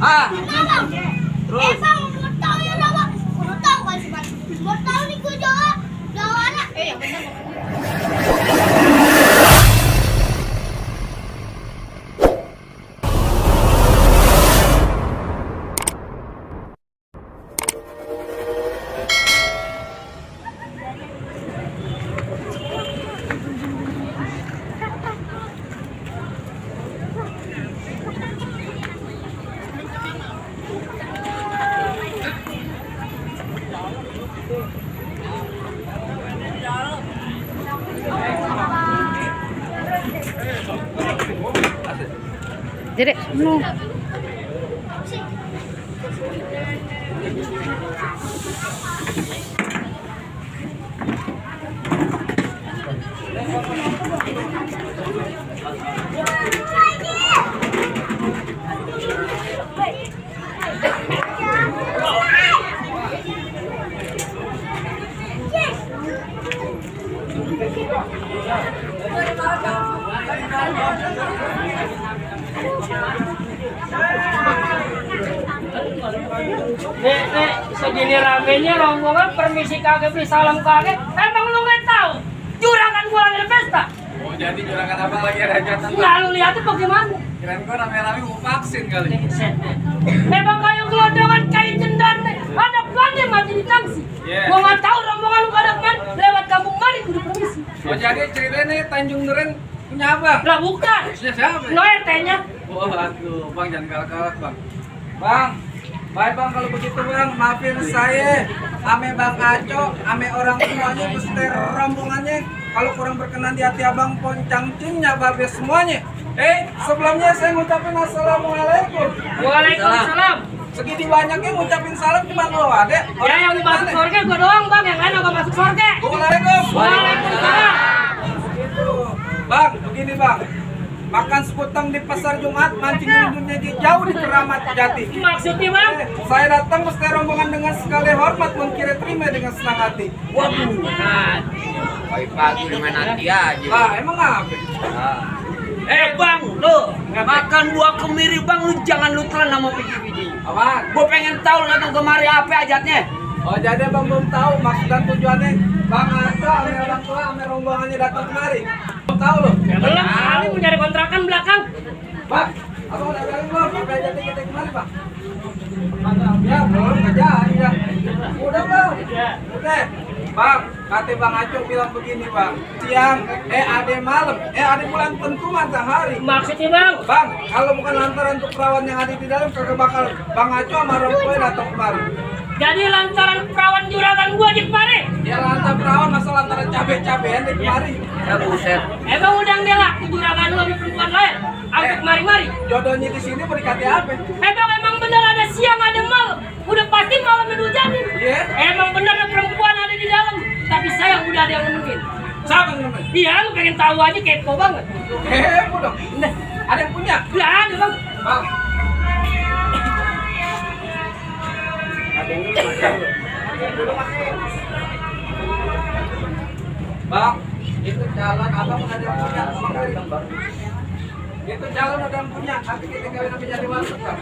Ah, Kenapa? terus. Bang, mau tahu ya Jawa? Mau tahu kan sih, Bang? Mau tahu nih gue Jawa. Jawa anak. Yang benar. Jadi, no. Nek, segini ramenya rombongan permisi kakek beli salam kakek. Emang lu nggak tahu? Juragan gua lagi ada pesta. Oh, jadi juragan apa lagi ada hajatan? Nggak lu lihatnya bagaimana? Kirain gua rame-rame mau vaksin kali. Memang kayu gelondongan kayu cendar nih. Ada pandai mati di tangsi. Yeah. Gua nggak tahu rombongan lu ada kan lewat kampung mana kudu permisi. Oh, jadi ceritanya nih Tanjung Duren punya abang. Lah bukan. Punya siapa? No RT-nya. Oh, aduh, Bang jangan galak-galak, Bang. Bang, baik Bang kalau begitu Bang, maafin saya. Ame Bang Aco, ame orang tuanya beserta rombongannya. Kalau kurang berkenan di hati Abang poncang cinnya babe semuanya. Sebelumnya saya ngucapin assalamualaikum. Waalaikumsalam. Segini banyaknya ngucapin salam cuma lo ada. Ya yang masuk surga gua doang bang, yang lain nggak masuk surga. Waalaikumsalam. Waalaikumsalam. Begitu. Bang, begini Bang. Makan sekutang di pasar Jumat, mancing dunia jauh di Keramat Jati. Maksudnya bang? Saya datang mesti rombongan dengan sekali hormat, mengkira terima dengan senang hati. Waduh. Pagi-pagi main nanti aja. Ah, emang apa? Bang, lu makan buah kemiri bang, lu jangan lu telan sama biji-biji. Apaan? Gue pengen tahu datang kemari apa ajatnya. Oh, jadi Bang belum tahu maksud dan tujuannya. Bang Aco, ame orang tua, ame rombongannya datang kemari. Belum tahu loh. Belum kali mau nyari kontrakan belakang. Bang, apa udah kali belum? Apa jadi kita kemari, Bang? Ya, belum kerja ya. Udah belum? Udah. Bang, kata Bang Aco bilang begini, Bang. Siang, ade malam, ade bulan tentu matahari. Maksudnya bang? Bang, kalau bukan lantaran untuk perawan yang ada di dalam, kagak bakal Bang Aco sama orang tua datang kemari. Jadi lantaran perawan juragan gua di kemari. Ya lantaran perawan, masa lantaran cabe-cabean di kemari. Ya buset. Emang udah ngelak juragan lu di perempuan lain? Sampai kemari-mari. Jodohnya di sini mau dikati apa? Emang bener ada siang ada malam. Udah pasti malam dihujanin. Iya. Emang bener ada perempuan ada di dalam. Tapi sayang udah ada yang nemuin. Siapa yang namanya? Iya, lu pengen tahu aja kepo banget. Kepo dong. Nah, Ada yang punya? nggak ada bang. Bang. Bang, itu jalan abang ada yang punya. Itu jalan ada yang punya. Tapi kita kawin apa jadi masuk Bang?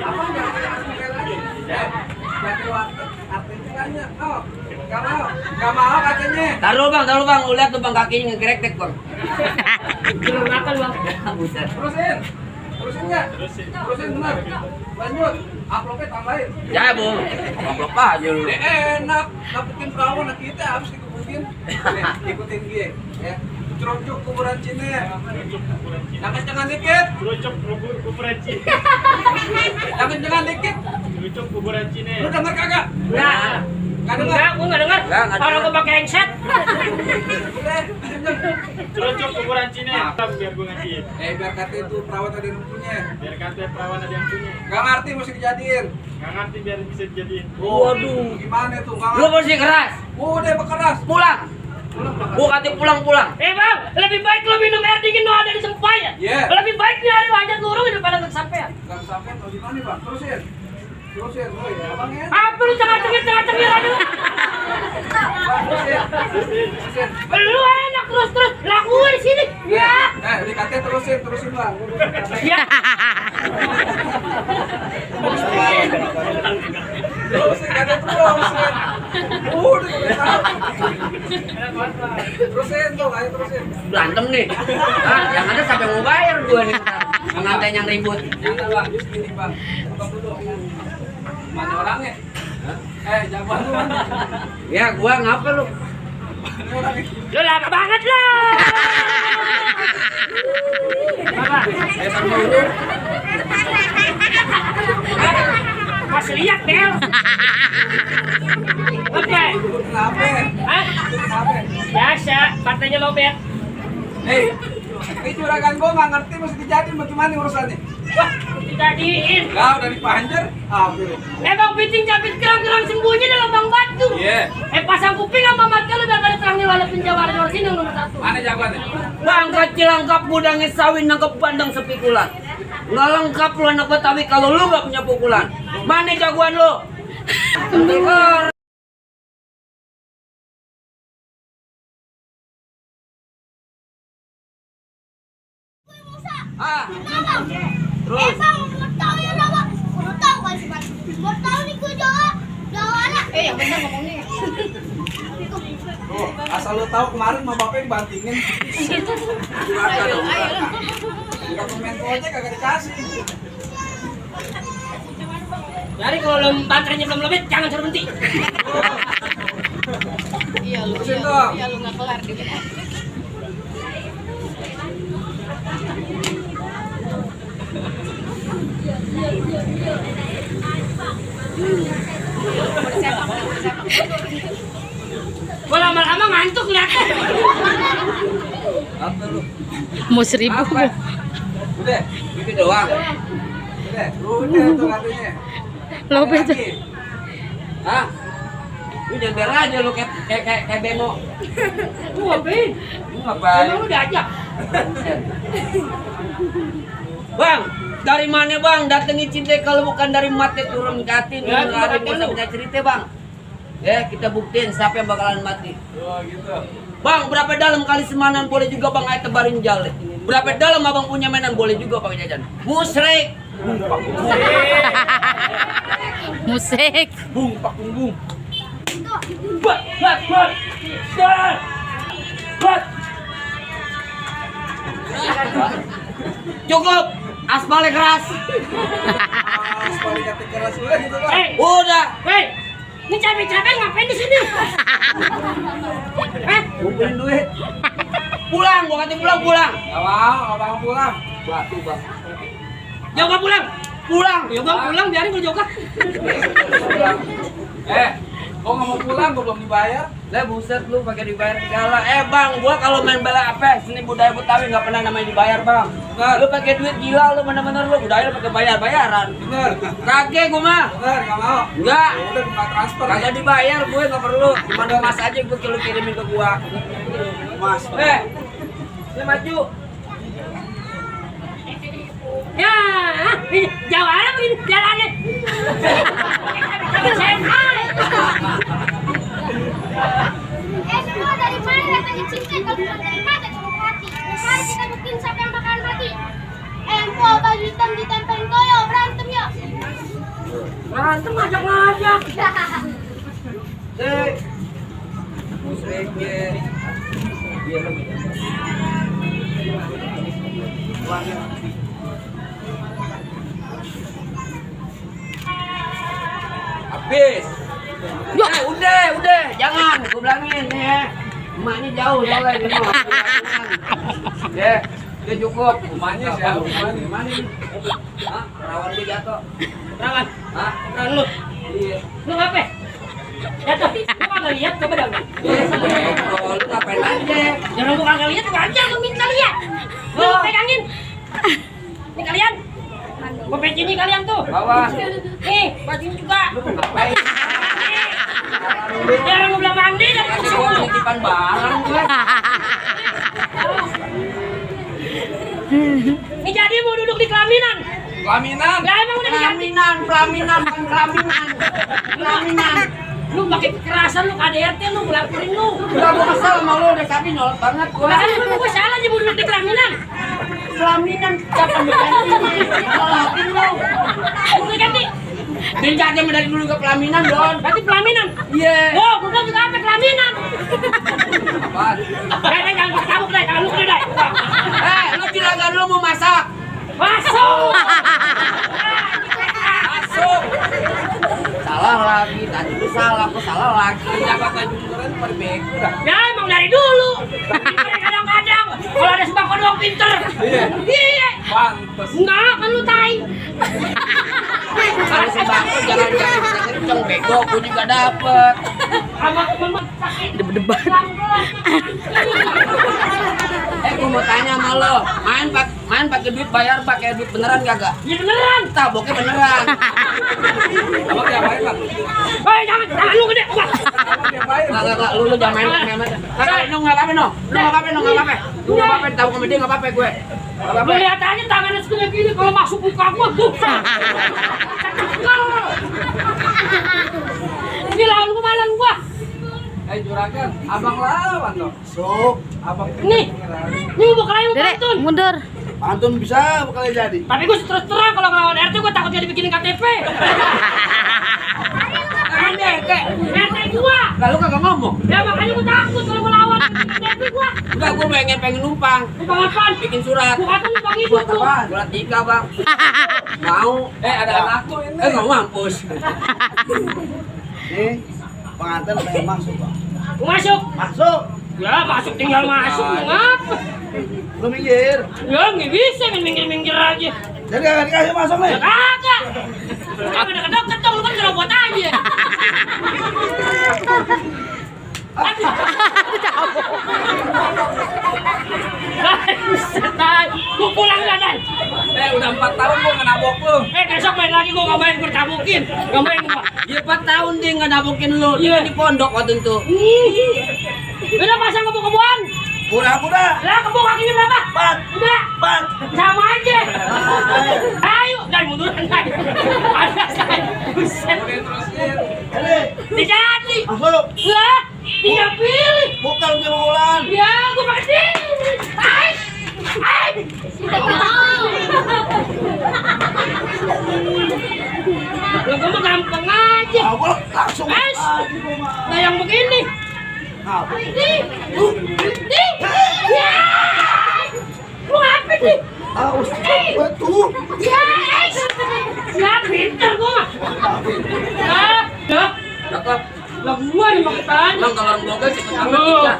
Abang jangan sekali lagi. Jadi waktu artinya oh, nggak mau katanya. Taruh bang, lu lihat tuh bang kakinya ngegerektek bang. Belum makan bang. Buset. Terusin nggak? Terusin benar. Lanjut, amplopnya tambahin. Ya bu, amplop aja lu. Enak, dapetin perawan kita harus dikebukin. Ikutin gue, ya. Cerocok kuburan Cina. Yang kencengan dikit. Cerocok kuburan Cina. Yang kencengan dikit. Cerocok kuburan Cina. Lu denger kagak? Nah, Nggak denger? enggak, gua nggak dengar. Nggak Orang dengar. gua pakai handset. Udah, diam. Cerocok kuburan Cina. Biar gue ngertiin. Biar kata itu perawat ada yang punya. Biar kata perawan ada yang punya. Gak ngerti mesti dijadiin. Nggak ngerti biar bisa dijadiin. Waduh, gimana tuh? Gak Lu ngerti. mesti keras. Udah bekeras. Pulang. Gua kata pulang. Bang, lebih baik lu minum air dingin lu ada di sempayan. Iya. Lebih baik nyari wajah lurung daripada nggak kesampean. Gak sampai tau di mana Pak? Terusin. Woy, abang ya. Apa lu cengak-cengir aduh. Terusin. Lu enak terus lakuin di sini. Ya. Dikatnya terusin Bang. Ya. Terusin, ada terusin. Udah terusin tuh, ayo terusin. Berantem nih. Ah, yang ada sampai mau bayar gua nih. Pengantin yang ribut. Jangan bang, ini bang. Buka dulu. Mana orangnya? Jawaban lu mana? Ya, gua ngapa lu? Mana orangnya? Lu lama banget lah. Apa? Masih lihat, Bel. Oke. Kenapa? Hah? Kenapa? Biasa, partainya lobet. Hei, ini juragan gua nggak ngerti mesti dijadiin bagaimana urusannya. Wah, dijadiin. Lah udah dipanjer, belum. Emang piting capit kerang-kerang sembunyi dalam bang batu. Iya. Pasang kuping sama mata lu biar ada terang nih wala penjawara di luar sini yang nomor 1. Mana jawabannya? Bang kecil lengkap gudangnya sawin nangkep bandang sepikulan. Nggak lengkap lu anak Betawi kalau lu nggak punya pukulan. Mana jagoan lu? Ah, Terus? Bang, mau tahu ya bang? Mau tahu kan sih bang? Mau tahu nih gue Jawa anak. Yang benar ngomongnya. Tuh, asal lu tahu kemarin sama bapaknya dibantingin. Ayo. Enggak pemain ojek kagak dikasih. Jadi kalau baterainya belum lebih, jangan suruh berhenti. Iya lu. Terusin dong. Iya lu nggak kelar gitu. Gua lama-lama ngantuk lihat. Apa lu? Mau 1000. Apa? Udah, itu doang. udah tuh katanya. Lobet. Lagi. Hah? Lu nyender aja lu kayak bemo. Lu ngapain? Lu ngapain? Emang lu diajak? Bang, dari mana bang? Datangi cinta kalau bukan dari mati turun ke hati. Ya, Nggak ada itu bisa lu. punya cerita bang. Ya kita buktiin siapa yang bakalan mati. Oh gitu. Bang, berapa dalam kali semanan boleh juga bang ayo tebarin jale. Berapa dalam abang punya mainan boleh juga pakai jajan. Musrek. Musik. Bung pak bung bung. Bat. Cukup. Aspalnya keras. Sekali kata keras udah gitu bang. Udah. Hei, ini capek-capek ngapain di sini? Kumpulin duit. Pulang, gua kata pulang. Gak mau, abang pulang. Batu bang. Joga pulang. Pulang. Ya bang pulang, biarin gua joga. Gua nggak mau pulang, gua belum dibayar. Lah buset lu pakai dibayar segala. Bang, gua kalau main bola apa? Seni budaya Betawi nggak pernah namanya dibayar, Bang. Bener. Lu pakai duit gila lu bener-bener lu budaya lu pakai bayar-bayaran. Bener. Kagak gua mah. Bener, nggak mau. Enggak. Ya udah buka transfer. Kagak dibayar gue nggak perlu. Cuma emas aja gue kirimin ke gua. Mas. Lu maju. Ya, ini jawara begini jalannya. Semua dari mana datangnya cinta? Kalau bukan dari mata kamu mati. Mari kita buktiin siapa yang bakalan mati. Empok baju hitam ditempelin koyo berantem yuk. Berantem ngajak-ngajak. Musreknya. Iya lu. Habis. Udah, jangan, gue bilangin ya. Emaknya jauh lagi nih. Ya, udah cukup. Rumahnya siapa? Rumahnya. Hah? Perawan gue jatuh. Perawan, Hah? perawan lu. Iya. Lu ngapa? Jatuh. Lu kagak lihat coba dong. Kalau lu ngapain aja? Jangan gua kagak lihat, wajar lu minta lihat. Lu pegangin. Nih kalian. Gua pecini kalian tuh. Bawa. Nih, bajunya juga. Lu ngapain? Jangan lu bilang mandi dan Kasih semua. gua titipan barang gue. Ini jadi mau duduk di kelaminan. Pelaminan. Ya emang udah diganti. Pelaminan, bukan kelaminan. Pelaminan. Lu pakai kekerasan lu KDRT lu ngelaporin lu. Udah gua kesel sama lu, udah tapi nyolot banget gua. Lah kan lu gua salah aja mau duduk di kelaminan. Pelaminan siapa yang ganti? Kalau hati lu Pinjatnya dari dulu ke pelaminan, Don. Berarti pelaminan. Iya. Oh, gua juga apa pelaminan. Apaan? Jangan cabuk deh, jangan lupa deh. Lo juragan lo mau masak. Masuk. Masuk. Salah lagi, tadi lu salah, kok salah lagi. Jaga kejujuran pada bego dah. Ya emang dari dulu. Pinter kadang-kadang. Kalau ada sembako doang pinter. Iya. Pantes. Enggak, kan lu tai. Kalau sembako jangan kenceng bego, gue juga dapet. Sama temen sakit. Debat. Gue mau tanya sama lo, main pakai duit bayar pakai duit beneran kagak? Ya beneran. Taboknya beneran. Abang diapain, Bang? Jangan lu gede. Wah. Abang diapain? Enggak, lu jangan main. Kagak, lu enggak apa-apa, no. Lu enggak apa-apa, no, enggak apa-apa. Lu enggak apa-apa, tahu sama dia enggak apa-apa gue. Enggak apa-apa. Lu lihat aja tangannya segede gini kalau masuk muka gua tuh. Ini lawan kemalan gua. Juragan, abang lawan dong. Sok, Abang Nih. Ini mau kelayu Dere, pantun. mundur. pantun bisa bakal jadi. Tapi gua terus terang kalau ngelawan RT gua takut dia dibikinin KTP. Kan deke. RT gua. Lalu kagak ngomong. Ya makanya gua takut kalau gua lawan KTP gua. Enggak, gue pengen numpang. Bukan apaan? Bikin surat. Gua kata lu bang ibu tuh. Surat nikah, Bang. Mau. ada anakku ini. Enggak mampus. Nih, pengantin pengen masuk, Bang. Gua masuk. Masuk. Ya masuk tinggal masuk. Ngapa? Lu minggir. Ya nggak bisa minggir-minggir aja. Jadi kagak dikasih masuk nih. Ya kagak. Apa deket-deket dong, lu kan cerobot aja. Setan, gua pulang gak, Dan? Udah 4 tahun gua nggak nabok lu. Besok main lagi gua gak main, gua tabukin. Gak main gua. Ya 4 tahun dia nggak nabokin lu. Dia di pondok waktu itu. Udah pasang kebo-keboan. Pura-pura. Lah kebo kakinya berapa? Empat. Udah. Empat. Sama aja. Ayo, dan munduran kan. Ada saya. Buset. Oke, terusin. Ini, Dijadi. masuk. Lah, tinggal pilih. Bukan bulan. Ya, gua pakai sini. Ais. Ais. Lah gua mah gampang aja. Awal langsung. Ais. Nah yang begini. Apa? Nih. Nih. Ya. Lu apa nih? Aus. Betul. Ya, Ais. Ya, pinter gua. Ya. Cakep. Lah gua nih mau tanya. Bang kalau orang Bogor cepet amat nikah.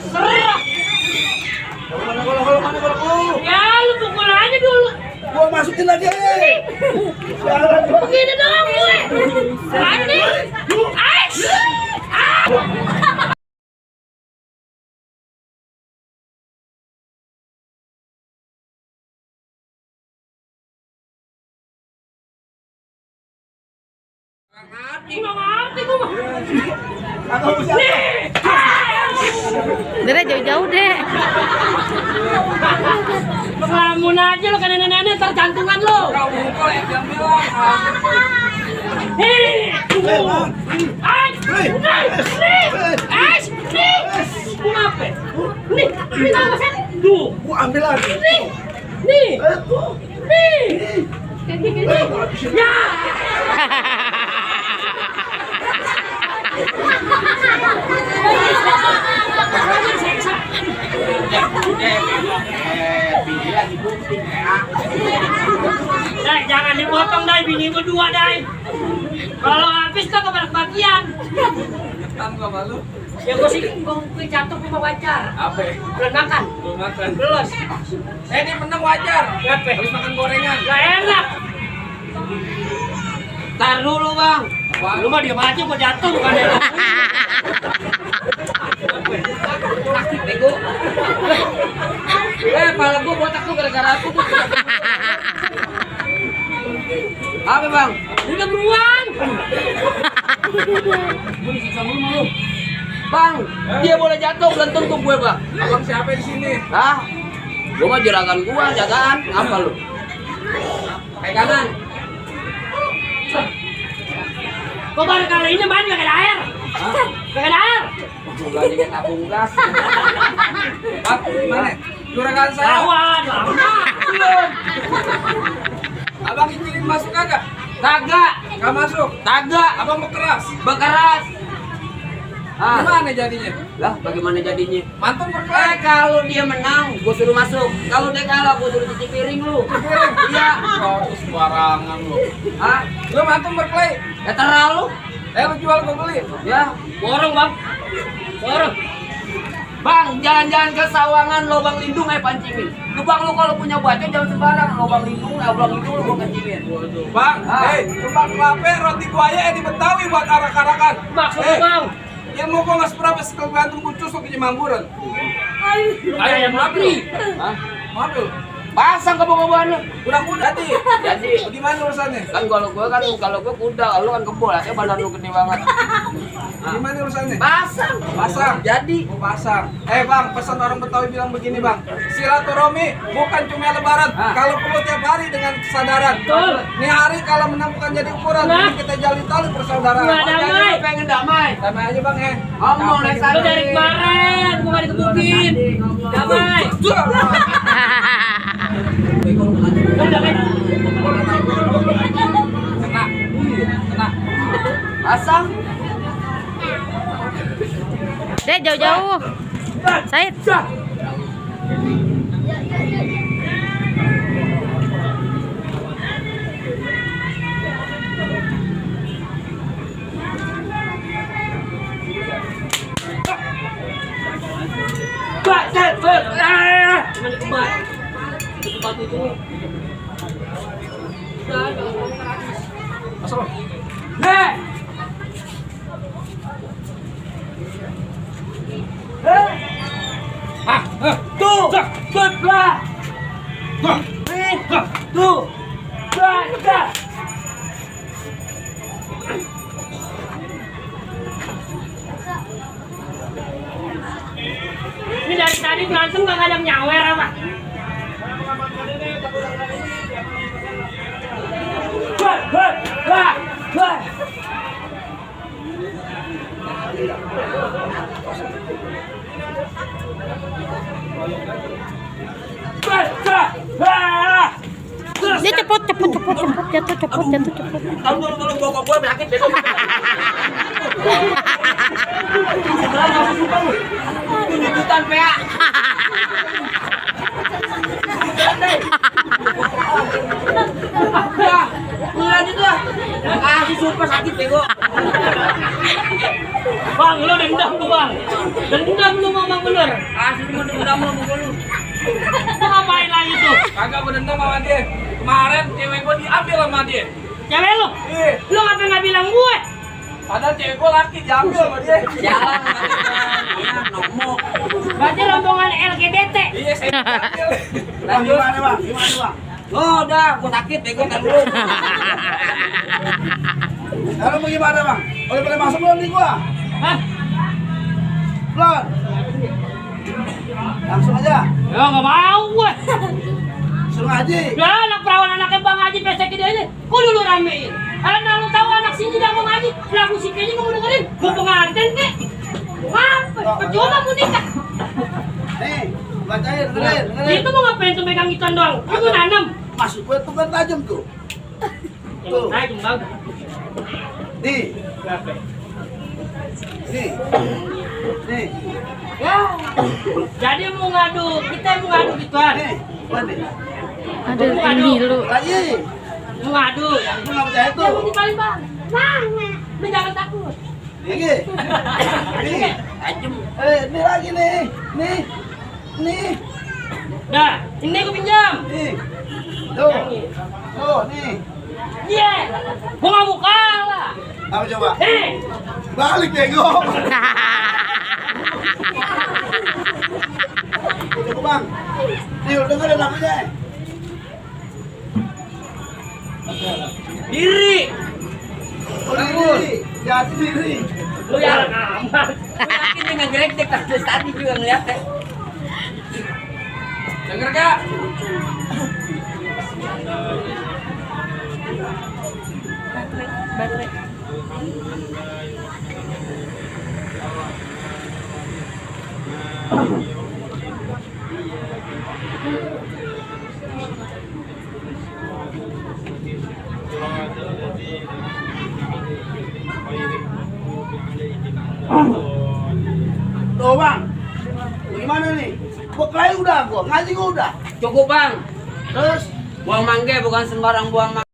Serah. Kalau. Ya, lu pukul aja dulu. Gua masukin lagi. Sialan gua. Begini doang gue. Ani. Ais. Ah. Gua ngerti gua mah. Kagak bisa. Dere, jauh-jauh, Dek. Ngelamun aja lo kan nenek-nenek terjantungan lo. Kau mukul yang bilang. Hei. Ais. Ais. Nih. Gua ngapain? Nih. Ini nama saya. Tuh. Gua ambil lagi. Nih. Nih. Tuh. Nih. Kayak gini. Ya. Dai, jangan dipotong, Dai. Bini gua 2, Dai. Kalau habis tuh kepada bagian. Ngetan gua malu. Ya gua sih gua jatuh sama wajar. Apa? Belum makan. Belum makan. Belum. Ini menang wajar. Kenapa? Habis makan gorengan. Gak enak. Tar dulu, Bang. Lu mah diam aja, gua jatuh bukan enak. Sakit bego. Pala gua botak tuh gara-gara aku tuh. Apa, Bang? Udah beruan. Gua disiksa mulu sama lu. Bang, dia boleh jatuh belum tentu gue, Bang. Abang siapa di sini? Hah? Gua mah juragan gua, jagaan. Apa lu? Pegangan. Kok baru kali ini main gak ada air? Gak ada air? Gua jadi tabung gas. Bang, gimana? Juragan saya. Lawan, lama. Abang izinin masuk kagak? Kagak. Gak masuk. Kagak. Abang berkeras. Bekeras. Ah. Gimana jadinya? Lah, bagaimana jadinya? Mantan berkeras. Kalau dia menang, gue suruh masuk. Kalau dia kalah, gue suruh cuci piring lu. Iya. Kau tuh sembarangan lu. Hah? Lu mantan berkelay. Ya terlalu. Lu jual gue beli. Ya. Borong bang. Borong. Bang, jalan-jalan ke Sawangan, lubang lindung pancingin. Lu bang, lu kalau punya bacot jangan sembarang. Lubang lindung lu gua kencingin. Bang, Ah. Bang Klape roti buaya di Betawi buat arak-arakan. Maksudnya bang. Yang mau gua nggak seberapa sekali gantung kucus ke Jemamburan. Ayam lapri. Hah? Mobil. Pasang kebo-keboan lu. Udah jadi. Jadi, Gimana urusannya? kan kalau gua kuda, kalau lu kan kebo, akhirnya badan lu gede banget. Gimana urusannya? Pasang. Pasang. Jadi, Mau pasang. Bang, pesan orang Betawi bilang begini bang. Silaturahmi bukan cuma lebaran. Ah. Kalau perlu tiap hari dengan kesadaran. Betul. Nih hari kalau menang bukan jadi ukuran. Nah. Ini kita jalin tali persaudaraan. Nah. jadi Damai. lu pengen damai. Damai aja bang Ngomong Capek naik kita. Lu dari kemarin gua nggak dikebukin. Damai. Udah kan? Kena. Pasang. Dek, jauh-jauh. Said. Cuman dikebat. Dikebat itu. Masuk. Nih. Tuh, sebelah. Nih, tuh, baca. Ini dari tadi berantem gak ada yang nyawer apa? Dia cepet jatuh cepet. Tahu dulu bokap gua sakit bego. Tuntutan PA. Ya, lanjut lah. Kasih super sakit bego. Bang, lu dendam tuh bang. Dendam lu memang bener. Kasih cuma dendam lu mukul lu. Lu ngapain lagi tuh? Kagak berdendam sama dia. Kemarin cewek gua diambil sama dia. Cewek lu? Iya. Lu ngapain gak bilang gue? Padahal cewek gua laki diambil sama dia. Jalan nomok. Berarti rombongan LGBT. Iya, saya diambil. Nah, gimana bang? Oh, udah, gua sakit bego kan dulu. Lalu mau gimana bang? Boleh masuk belum nih gua? Hah? Belum. Langsung aja. Ya gak mau gue. Suruh Haji. Ya anak perawan anaknya Bang Haji pesek gede aja. Kok dulu ramein? Karena lu tahu anak sini tidak mau ngaji. Lagu si kayaknya mau dengerin. Mau pengantin kek. Ngapa? Percuma mau nikah. Nih, bacain, dengerin. Itu mau ngapain tuh megang ikan doang? Itu nanam. Maksud gue tuh kan tajam tuh. Tuh. Naik bang. Nih. Nih. Nih. Ya. Jadi mau ngadu. Kita mau ngadu gituan. Nih. Buat nih. Aduh, ini lu. Lagi. Mau ngadu. Lu nggak percaya tuh? Jangan dipaling bang. Nah, lu jangan takut. Lagi. Nih. Tajam. Ini lagi nih. Nih. Nih. Nah, ini gue pinjam. Nih. Tuh. Tuh, nih. Iya. Gua nggak mau kalah. Apa coba? Balik bego. Coba bang. Nih, lu dengerin lagunya. Diri. Diri. Jati diri. Lu yang amat. Yakin dia ngegeledek dari tadi juga ngeliatnya. Denger gak? Baterai. Tuh bang, bagaimana nih? Bekal udah gua, ngaji gua udah. Cukup bang. Terus Buang mangga bukan sembarang buang mangga.